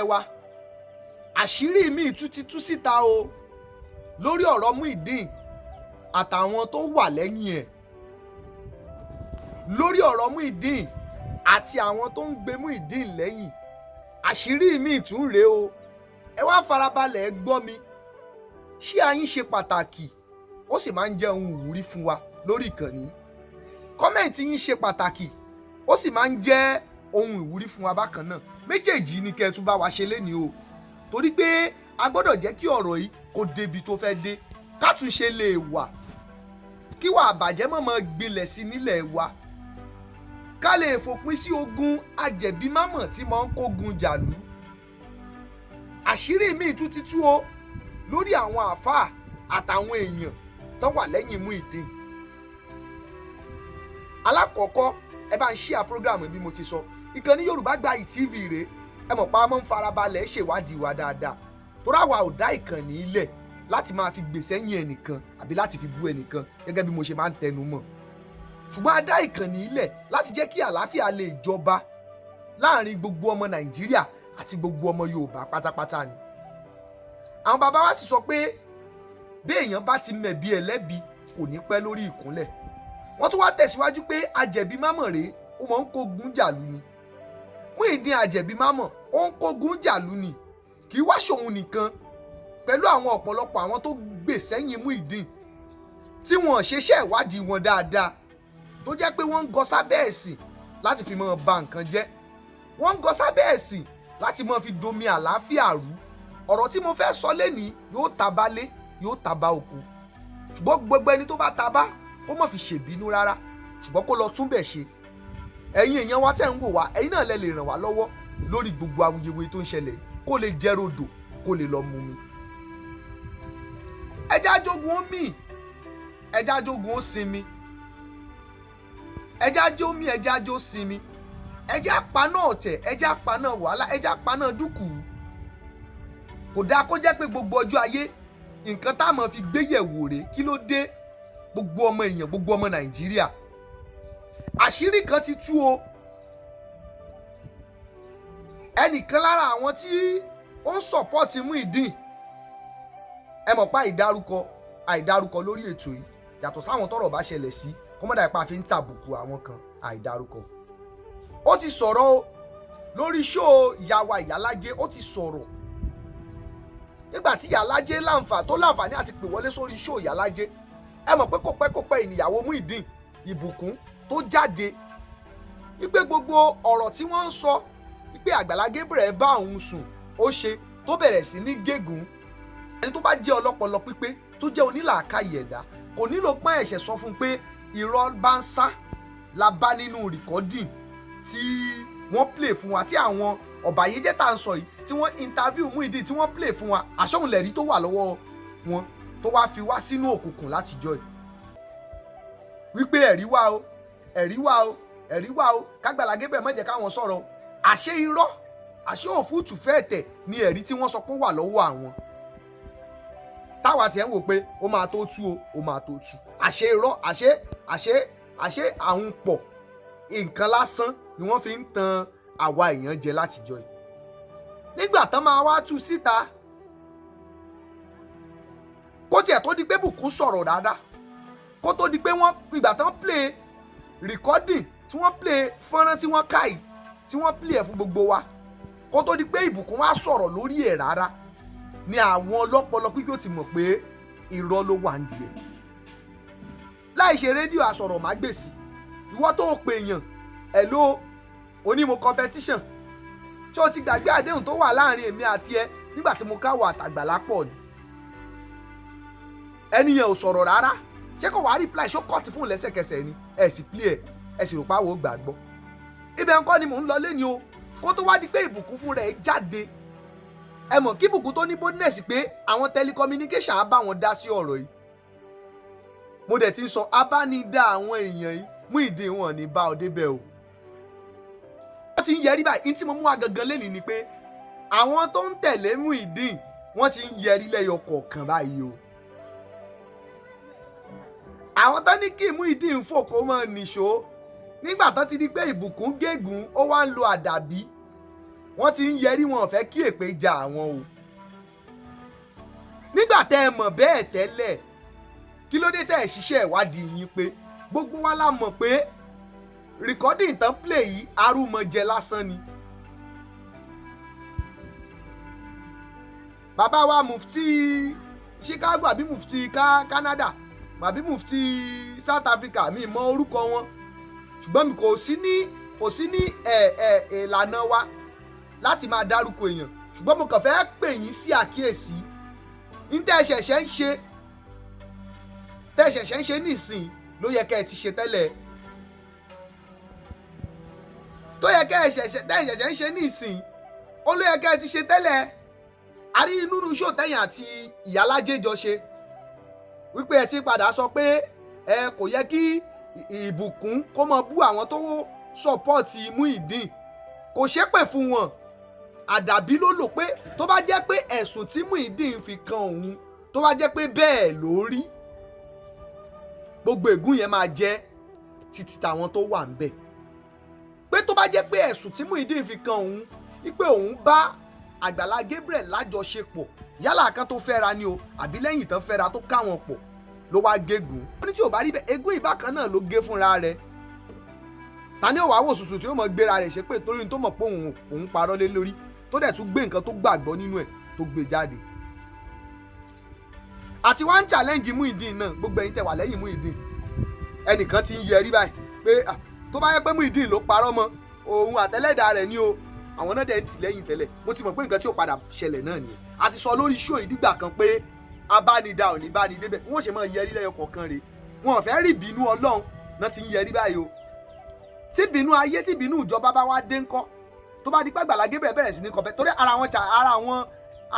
Olólùfẹ́ wa, àṣírí mi tún ti tú síta o lórí ọ̀rọ̀ Muyideen àtàwọn tó wà lẹ́yìn ẹ̀, lórí ọ̀rọ̀ Muyideen àti àwọn tó ń gbé Muyideen lẹ́yìn. Àṣírí mi tún rèé o. Ẹ wá farabalẹ̀ gbọ́ mi. Ṣé ayín ṣe pàtàkì, ó sì máa ń jẹ́ ohun ìwúrí fún wa lórí ìkànnì. Comment yín ṣe pàtàkì, ó sì máa ń jẹ́ ohun ìwúrí fún wa bákan náà. Méjèèjì ni kẹ́ ẹ tún bá wa ṣe lénìí o, torí pé a gbọ́dọ̀ jẹ́ kí ọ̀rọ̀ yìí kó débi tó fẹ́ dé, kátúnṣe lè wà, kí wà àbàjẹ́ mọ̀mọ́ gbilẹ̀ sí nílẹ̀ wa, ká lè fòpin sí ogun ajẹ̀bímámọ̀ tí mò ń kógun jàlú. Àṣírí mi tún ti tú o lórí àwọn àáfàá àtàwọn èèyàn tó wà lẹ́yìn Muyideen. Alákọ̀ọ́kọ́, ẹ bá ń share program. Bí mo ti sọ, ìkànnì Yorùbá Gbayì TV rèé. Ẹ mọ̀ pa á mọ́ ń farabalẹ̀ ṣèwádìí wa dáadáa, torí àwa ò dá ìkànnì ilẹ̀ láti máa fi gbèsè yín ẹnìkan àbí láti fi bú ẹnìkan, gẹ́gẹ́ bí mo ṣe máa ń tẹnu mọ́. Ṣùgbọ́n a dá ìkànnì ilẹ̀ láti jẹ́ kí àlàáfíà lè jọba láàrin gbogbo ọmọ Nàìjíríà àti gbogbo ọmọ Yorùbá pátápátá ni. Àwọn bàbá wa sì sọ pé bí èèyàn bá ti mẹ̀bi ẹlẹ́bi, kò ní pẹ́ lórí ìkúnlẹ̀. Wọ́n tún wá tẹ̀síwájú pé ajẹ̀bi mámọ̀ rèé, ó mọ̀ ń kógun jàlú ni. Muyideen ajẹ̀bi mámọ̀, ó ń kógun jàlú ni. Kì í wá ṣòun nìkan, pẹ̀lú àwọn ọ̀pọ̀lọpọ̀ àwọn tó gbè sẹ́yìn Muyideen tí wọ́n ṣeṣẹ́ ìwádìí wọn dáadáa, tó jẹ́ pé wọ́n ń gọ sábẹ́ ẹ̀sìn láti fi máa ba nǹkan jẹ́, wọ́n ń gọ sábẹ́ ẹ̀sìn láti máa fi domi àlàáfíà rú. Ọ̀rọ̀ tí mo fẹ́ sọ lénìí yóò taba lé, yóò taba oko, ṣùgbọ́n gbogbo ẹni tó bá taba, kó má fi ṣèbínú rárá, ṣùgbọ́n kó lọ túnbẹ̀ ṣe. Ẹ̀yin èèyàn wa tẹ̀ ń wò wá, ẹ̀yin náà lẹ lè ràn wá lọ́wọ́ lórí gbogbo awuyewuye tó ń ṣẹlẹ̀, kó lè jẹ́ rodò, kó lè lọ mú mi. Ẹja jogun ó mì, ẹja jogun ó sinmi, ẹja jó mì, ẹja jó sinmi, ẹja paná ọ̀tẹ̀, ẹja paná wàhálà, ẹja paná dúkùú. Kò dáa kó jẹ́ pé gbogbo ọjọ́ ayé, nǹkan tá a máa fi gbé yẹ̀wò rèé. Kí ló dé, gbogbo ọmọ èèyàn, gbogbo ọmọ Nàìjíríà? Àṣírí kan ti tú o. Ẹnìkan lára àwọn tí ó ń support Muyideen, ẹ mọ̀ pé àìdárúkọ àìdárúkọ lórí ètò yìí, yàtọ̀ sáwọn tọ́rọ̀ bá ṣẹlẹ̀ sí, kọ́mọ́dà ipá fi ń tàbùkù àwọn kan, àìdárúkọ. Ó ti sọ̀rọ̀ o lórí show ìyàwó Ìyálájé. Ó ti sọ̀rọ̀ nígbà tí Ìyálájé láǹfà tó láǹfààní àti pè wọlé sórí show Ìyálájé. Ẹ mọ̀ pé kò pẹ́ kò pẹ́, ìníyàwó Muyideen, Ìbùkún, tó jáde wípé gbogbo ọ̀rọ̀ tí wọ́n ń sọ wípé Àgbàlá Gabriel bá òun sùn, ó ṣe tó bẹ̀rẹ̀ sí ní gégùn. Ẹni tó bá jẹ́ ọlọ́pọlọ pípé, tó jẹ́ onílàákàyè ẹ̀dá, kò nílò pọ́n ẹ̀ṣẹ̀ sọ fún un pé irọ́ bá ń sá la bá nínú recording tí wọ́n play fún wa, tí àwọn ọ̀bàyéjẹ́ tá à ń sọ yìí, tí wọ́n interview Muyideen, tí wọ́n play fún wa. Àṣọ́hun lẹ̀rí tó wà lọ́wọ́ wọn tó wá fi wá sínú òkùnkùn látijọ́ yìí, wípé ẹ̀rí wá o, ẹ̀rí wá o, ẹ̀rí wá o, kágbàlá Gabriel má jẹ́ káwọn sọ̀rọ̀ o. Àṣé irọ́, àṣé òfúùtù fẹ́ẹ̀ tẹ̀ ni ẹ̀rí tí wọ́n sọ pé ó wà lọ́wọ́ àwọn, táwa tiẹ̀ ń wò pé ó máa tó tú o, ó máa tó tú. Àṣé irọ́, àṣé àwọn pọ̀ nǹkan lásán ni wọ́n fi ń tan àwa èèyàn jẹ látijọ́ yìí. Nígbà tán máa wá tú síta, kó tiẹ̀ tó di pé Bùkún sọ̀rọ̀ dáadáa, kó tó di pé wọ́n ìgbà tán play recording, tí wọ́n play fọ́nrán tí wọ́n ká yìí, tí wọ́n play ẹ̀ fún gbogbo wa, kó tó di pé Ìbùkún wá sọ̀rọ̀ lórí ẹ̀ rárá ni àwọn ọlọ́pọlọ pípé ó ti mọ̀ pé irọ́ ló wà ń di ẹ̀. Láì ṣe rédíò asọ̀rọ̀mágbèsì, ìwọ tó o pè yàn ẹ̀ ló onímọ̀ competition, tí o ti gbàgbé àdéhùn tó wà láàrin èmi àti ẹ nígbà tí mo káwọ àtàgbàlá pọ̀ ni? Ẹni yẹn ò sọ̀rọ̀ rárá. Ṣé kò wá reply? Ṣó cut fún lẹ́sẹ̀kẹsẹ̀ ni? Ẹ sì play ẹ, ẹ sì rò pé àwọn ò gbàgbọ́. Ibẹ̀ ńkọ́ ni mò ń lọ lẹ́ni o. Kó tó wá di pé Ìbùkún fún rẹ̀ jáde, ẹ mọ̀ kí Ìbùkún tó ní boldness pé àwọn telecommunication á bá wọn dá sí ọ̀rọ̀ yìí, mo dẹ̀ ti ń sọ abánidá àwọn èèyàn yìí, Muyideen wọn ní bá ọ débẹ̀ o. Wọ́n ti ń yẹrí báyìí. Ní tí mo mú wa gangan lẹ́nìí ni pé àwọn tó ń tẹ̀lé Muyideen, wọ́n ti ń yẹrí lẹ́yọ kọ̀ọ̀kan báyìí o. Àwọn tó ní kí Muyideen fò kó mọ́ nìṣó, nígbà tó ti di pé Ìbùkún gégùn, ó wá ń lo àdàbí. Wọ́n ti ń yẹrí, wọn ò fẹ́ kí èpè ja àwọn o. Nígbà tẹ́ ẹ mọ̀ bẹ́ẹ̀ tẹ́lẹ̀, kí ló dé tẹ́ ẹ ṣiṣẹ́ ìwádìí yín? Pé gbogbo wa la mọ̀ pé recording tán play yìí, arúmọjẹ lásán ni. Bàbá wa mufti Chicago àbí mufti Canada àbí mufti South Africa, mi mọ orúkọ wọn, ṣùgbọ́n mi kò sí ní ẹ ẹ ìlànà wa láti máa dárúkọ èèyàn, ṣùgbọ́n mo kàn fẹ́ pè yín sí àkíyèsí ní tẹ́ ẹ ṣẹ̀ṣẹ̀ ń ṣe, tẹ́ ẹ ṣẹ̀ṣẹ̀ ń ṣe nísìn ló yẹ kẹ́ ẹ ti ṣe tẹ́lẹ̀, tó yẹ kẹ́ ẹ ṣẹ̀ṣẹ̀, tẹ́ ẹ ṣẹ̀ṣẹ̀ ń ṣe nísìn ó ló yẹ kẹ́ ẹ ti ṣe tẹ́lẹ̀. Àrí nínú ṣó tẹ̀yìn àti ìyálájé jọ ṣe wípé ẹ ti padà sọ pé ẹ kò yẹ kí Ìbùkún kó mọ bú àwọn tó support Muyideen, kò ṣépè fún wọn, àdàbí ló lò pé tó bá jẹ́ pé ẹ̀sùn tí Muyideen fi kan òun, tó bá jẹ́ pé bẹ́ẹ̀ ló rí, gbogbo ègún yẹn máa jẹ́ títí tàwọn tó wà ń bẹ̀. Pé tó bá jẹ́ pé ẹ̀sùn tí Muyideen fi kan òun wípé òun bá Àgbàlá Gabriel lájọṣepọ̀, yálà kan tó fẹ́ra ni o àbí lẹ́yìn tán fẹ́ra tó káwọn pọ̀ ló wá gégùn, ó ní tí ò bá rí bẹ́ẹ̀, ègún ìbákan náà ló gé fúnra rẹ̀. Ta ni ó wàá wò sùsù tí ó mọ̀ gbéra rẹ̀ ṣépè torí tó mọ̀ pé òun parọ́ lé lórí, tó dẹ̀ tún gbé nǹkan tó gbàgbọ́ nínú ẹ̀ tó gbé jáde? Àti wá ń challenge Muyideen náà, gbogbo ẹ̀yin tẹ́ wà lẹ́yìn Muyideen, ẹnìkan ti ń yẹrí báyìí pé tó bá yẹ pé Muyideen ló parọ́ mọ́ òun àtẹlẹ́dàá rẹ̀ ni o, àwọn náà dẹ̀ ń tì lẹ́yìn tẹ́lẹ̀. Mo ti mọ̀ pé nǹkan tí ó padà ṣẹlẹ̀ náà nìyẹn. A ti sọ lórí show yìí nígbà kan pé abánidá ò ní bá ní débẹ̀, wọ́n ṣe máa yẹrí lẹ́yọ kọ̀ọ̀kan rè. Wọn ò fẹ́ rí ìbínú Ọlọ́run náà ti ń yẹrí báyìí o. Tí ìbínú ayé, tí ìbínú ìjọba bá wá dé ńkọ́? Tó bá di pé Àgbàlá Gabriel bẹ̀rẹ̀ sí ní kọ, torí ara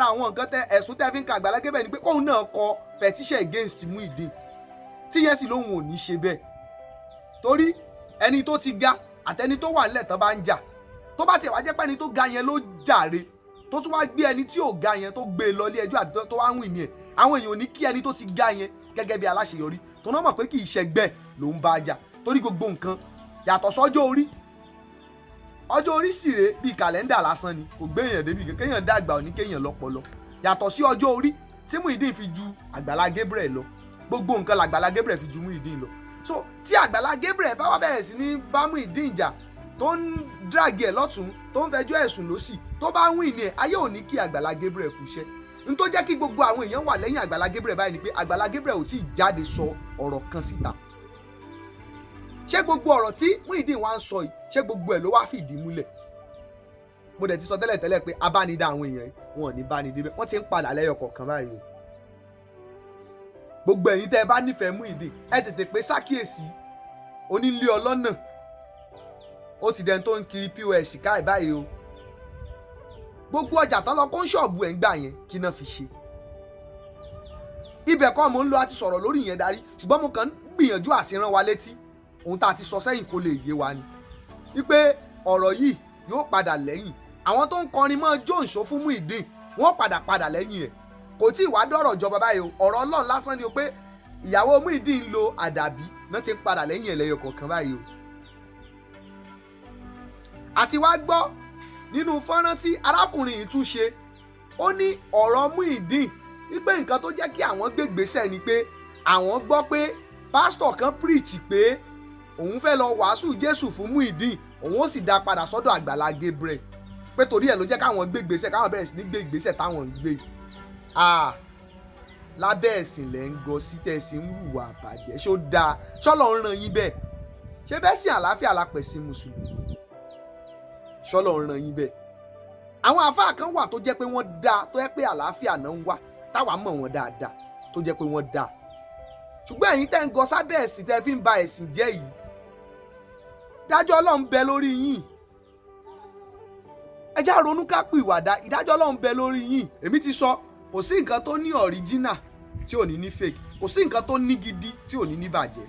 àwọn nǹkan tẹ ẹ̀sùn tẹ́ fi ń ka Àgbàlá Gabriel ni pé kóun náà kọ petition against Muyideen, tí yẹn sì lóun ò ní ṣe bẹ́ẹ̀, torí ẹni tó ti ga àtẹni tó wà nílẹ̀ tán bá ń jà, tó bá tiẹ̀ wá jẹ́ pé ẹni tó ga yẹn ló jàre, tó tún wá gbé ẹni tí ò ga yẹn tó gbé e lọ ilé ẹjọ́ àbí tó wá ń wìn ní ẹ̀, àwọn èèyàn ò ní kí ẹni tó ti ga yẹn gẹ́gẹ́ bí aláṣeyọrí tó náà mọ̀ pé kì í ṣẹgbẹ́ ló ń bá jà, torí gbogbo nǹkan yàtọ̀ sọ́jọ́ orí. Ọjọ́ orí sì rèé, bíi kàlẹ́ndà lásán ni, kò gbé èèyàn débi kéèyàn dàgbà ò ní kéèyàn lọ́pọlọ. Yàtọ̀ sí ọjọ́ orí tí Muyideen fi ju Àgbàlá Gabriel lọ, gbogbo nǹkan làgbàlá Gabriel fi ju Muyideen lọ. So tí Àgbàlá Gabriel bá wá bẹ̀rẹ̀ sí ní bá Muyideen jà, tó ń drag ẹ̀ lọ́tún, tó ń fẹjọ́ ẹ̀sùn lọ́sì, tó bá ń wìn ní ẹ̀, ayé ò ní kí Àgbàlá Gabriel kú iṣẹ́. N tó jẹ́ kí gbogbo àwọn èèyàn wà lẹ́yìn Àgbàlá Gabriel báyìí ni pé Àgbàlá Gabriel ò tí ì jáde sọ ọ̀rọ̀ kan síta. Ṣé gbogbo ọ̀rọ̀ tí Muyideen wá ń sọ yìí, ṣé gbogbo ẹ̀ ló wá fìdí múlẹ̀? Mo dẹ̀ ti sọ tẹ́lẹ̀ tẹ́lẹ̀ pé abánidá àwọn èèyàn yìí, wọn ò ní bá ní débẹ̀. Wọ́n ti ń padà lẹ́yọ kọ̀ọ̀kan báyìí o. Gbogbo ẹ̀yin tẹ́ ẹ bá nífẹ̀ẹ́ Muyideen, ẹ tètè pé sákìyèsí onílé ọlọ́nà, ó ti dẹni tó ń kiri POS káì báyìí o. Gbogbo ọjà tán lọ kó ń ṣọ̀bù ẹ̀ ń gbà yẹn, kí náà fi ṣe? Ibẹ̀ kọ́ mo ń lọ, àti sọ̀rọ̀ lórí ìyẹn darí, ṣùgbọ́n mo kàn ń gbìyànjú àti rán wa létí ohun tá a ti sọ sẹ́yìn kó lè yé wa ni wípé ọ̀rọ̀ yìí yóò padà lẹ́yìn. Àwọn tó ń kọrin mọ́ jóǹṣó fún Muyideen, wọ́n padà padà lẹ́yìn ẹ̀. Kò tí ì wá dọ̀rọ̀ ìjọba báyìí o, ọ̀rọ̀ Ọlọ́run lásán ni o, pé ìyàwó Muyideen ń lo àdàbí náà ti ń padà lẹ́yìn ẹ̀ lẹ́yọ kọ̀ọ̀kan báyìí o. Àti wá gbọ́ nínú fọ́nrán tí arákùnrin yìí tún ṣe, ó ní ọ̀rọ̀ Muyideen wípé nǹkan tó jẹ́ kí àwọn gbégbèsè ni pé àwọn gbọ́ pé pásítọ̀ kan preach pé òun fẹ́ lọ wàásù Jésù fún Muyideen, òun ó sì dá padà sọ́dọ̀ Àgbàlá Gabriel, pé torí ẹ̀ ló jẹ́ káwọn gbé ìgbésẹ̀, káwọn bẹ̀rẹ̀ sí ní gbé ìgbésẹ̀ táwọn ń gbé. Ah, lábẹ́ ẹ̀sìn lẹ́ ń gọ sí tẹ̀sí ń hùwà àbàjẹ́, ṣó dáa? Ṣọ́lọ̀ ń ran yín bẹ́ẹ̀? Ṣé bẹ́ẹ̀ sìn àlàáfíà la pẹ̀sìn mùsùlùmí? Ṣọ́lọ̀ ń ran yín bẹ́ẹ̀? Àwọn àfáà kan wà tó jẹ́ pé wọ́n dáa, tó jẹ́ pé àlàáfíà náà ń wá, táwa mọ̀ wọ́n dáadáa, tó jẹ́ pé wọ́n dáa. Ṣùgbọ́n ẹ̀yin tẹ́ ń gọ sábẹ́ ẹ̀sìn, tẹ́ fi ń ba ẹ̀sìn jẹ́ yìí, ìdájọ́ Ọlọ́run bẹ lórí yín. Ẹ já ronú ká pìwàdà, ìdájọ́ Ọlọ́run bẹ lórí yín. Èmi ti sọ, kò sí nǹkan tó ní original tí ò ní ní fake, kò sí nǹkan tó ní gidi tí ò ní ní bàjẹ́.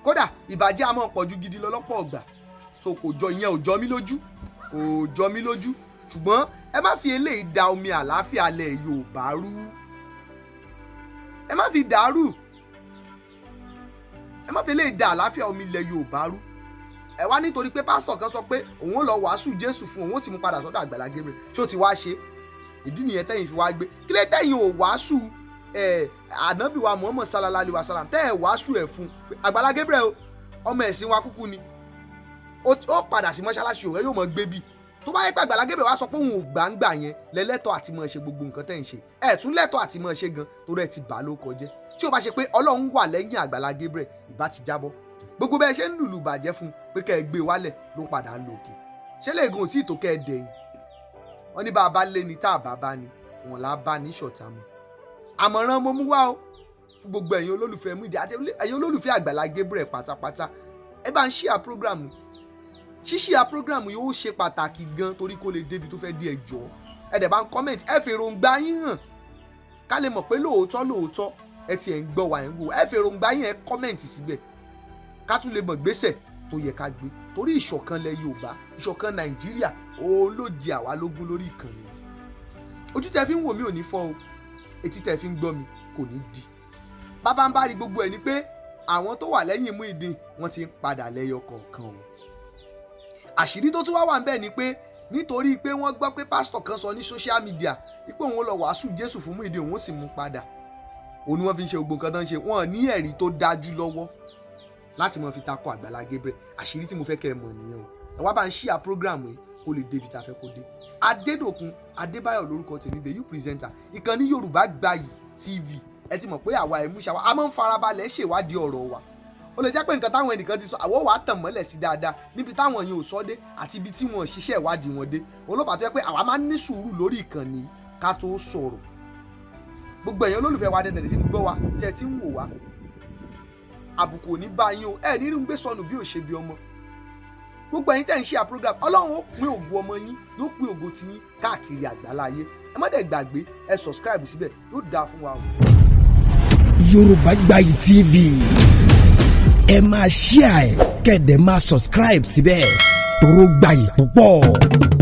Kódà ìbàjẹ́ a máa pọ̀ ju gidi lọ lọ́pọ̀ ọgbà. So kò jọ, ìyẹn ò jọ mí lójú, kò jọ mí lójú. Ṣùgbọ́n ẹ má fi eléyìí da omi àlàáfíà lẹ̀ Yorùbá rú, ẹ má fi dàrú, ẹ má fi eléyìí da àlàáfíà omi ilẹ̀ Yorùbá rú. Ẹ wá nítorí pé pásítọ̀ kan sọ pé òun ó lọ wàásù Jésù fún òun, ó sì mú padà sọ́dọ̀ Àgbàlá Gabriel. Ṣé ó ti wá ṣe? Ìdí nìyẹn tẹ́yìn fi wá gbé kílé tẹ́yìn ò wàásù ẹ̀ ànábì wa Muhammad sallallahu alayhi wa sallam, tẹ́ ẹ̀ wàásù ẹ̀ fún Àgbàlá Gabriel o. Ọmọ ẹ̀sìn wa kúkú ni, ó padà sí mọ́ṣáláṣí òun yóò mọ̀ gbé bí. Tó bá yẹ pé Àgbàlá Gabriel wá sọ pé òun ò gbàǹgbà yẹn lẹ́lẹ́tọ̀ àti mọ̀ ṣe gbogbo nǹkan tẹ́ ń ṣe, ẹ̀ tún lẹ́tọ̀ àti mọ̀ ṣe gan, torí ẹ ti bà ló kọjẹ́. Tí ó bá ṣe pé Ọlọ́run wà lẹ́yìn Àgbàlá Gabriel, ìbá ti jábọ́. Gbogbo bẹ́ẹ̀ ṣe ń lùlù bàjẹ́ fún pé kẹ́ ẹ gbé wálẹ̀, ló padà ń lo òkè. Ṣé lẹ́ẹ̀gan ò tí ì tó kẹ́ ẹ dẹ̀yìn? Wọ́n ní bá a bá lé ní tá a bá bá ní wọn là á bá ní ṣọ̀tá mu. Àmọ̀ràn mo mú wá o fún gbogbo ẹ̀yin olólùfẹ́ Muyideen àti ẹ̀yin olólùfẹ́ Àgbàlá Gabriel pátápátá. Ẹ bá ń share program. Ṣíṣíà program yóò ṣe pàtàkì gan, torí kó lè débi tó fẹ́ dé. Ẹ jọ̀ọ́, ẹ dẹ̀ bá ń comment, ẹ fi èròǹgbà yín hàn, ká lè mọ̀ pé lóòótọ́ lóòótọ́ ẹ tiẹ̀ ń gbọ́ wa, ẹ̀ ń wò. Ẹ fi èròǹgbà yín, ẹ comment síbẹ̀, ká tún lè mọ̀ gbésẹ̀ tó yẹ ká gbé, torí ìṣọ̀kan lẹ Yorùbá, ìṣọ̀kan Nàìjíríà, òun ló jẹ àwa lógún lórí ìkànnì yìí. Ojú tẹ fi ń wò mí ò ní fọ́ o, etí tẹ fi ń gbọ́ mi kò ní di. Bàbá ń bá rí gbogbo ẹ̀ ni pé àwọn tó wà lẹ́yìn Muyideen, wọ́n ti ń padà lẹ́yọ kọ̀ọ̀kan o. Àṣírí tó tún wá wà ń bẹ̀ ni pé nítorí pé wọ́n gbọ́ pé pásítọ̀ kan sọ ní social media pé òun lọ wàásù Jésù fún Muyideen, òun sì mú padà, òun ni wọ́n fi ń ṣe gbogbo nǹkan tó ń ṣe. Wọ́n ní ẹ̀rí tó dájú lọ́wọ́ láti mọ̀ fi takò Àgbàlá Gabriel. Àṣírí tí mo fẹ́ kẹ́ ẹ mọ̀ nìyẹn o. Ẹ wá bá ń share program yìí kó lè débi tá a fẹ́ kó dé. Adédòkun Adébáyọ̀ lórúkọ tèmi, Bẹ́yù presenter ìkànnì Yorùbá Gbayì TV. Ẹ ti mọ̀ pé àwa ẹ̀ mú ṣàwa, a máa ń farabalẹ̀ ṣèwádìí ọ̀rọ̀ wa. Ó lè jẹ́ pé nǹkan táwọn ẹnìkan ti sọ, àwọ̀ wàá tàn mọ́lẹ̀ sí dáadáa níbi táwọn yẹn ò sọ dé àti ibi tí wọ́n ṣiṣẹ́ ìwádìí wọn dé. Òun ló fà tó yẹ pé àwa máa ń ní sùúrù lórí ìkànnì ká tó sọ̀rọ̀. Gbogbo ẹ̀yin olólùfẹ́ wa dẹ̀dẹ̀ tí ń gbọ́ wa, tẹ́ ẹ ti ń wò wá, àbùkù ò ní bá yín o. Ẹ ní rí ń gbé sọnù bí ò ṣe bí ọmọ. Gbogbo ẹ̀yin tẹ́ ń ṣe à program, Ọlọ́run ó pín ògo ọmọ yín, yóò pín ògo tiyín káàkiri àgbáláyé. Ẹ má dẹ̀ gbàgbé, ẹ subscribe síbẹ̀, yóò dáa fún wa o. Yorùbá Gbayì TV, ẹ máa share ẹ, kẹ́ ẹ dẹ̀ máa subscribe síbẹ̀, toró gbayì púpọ̀.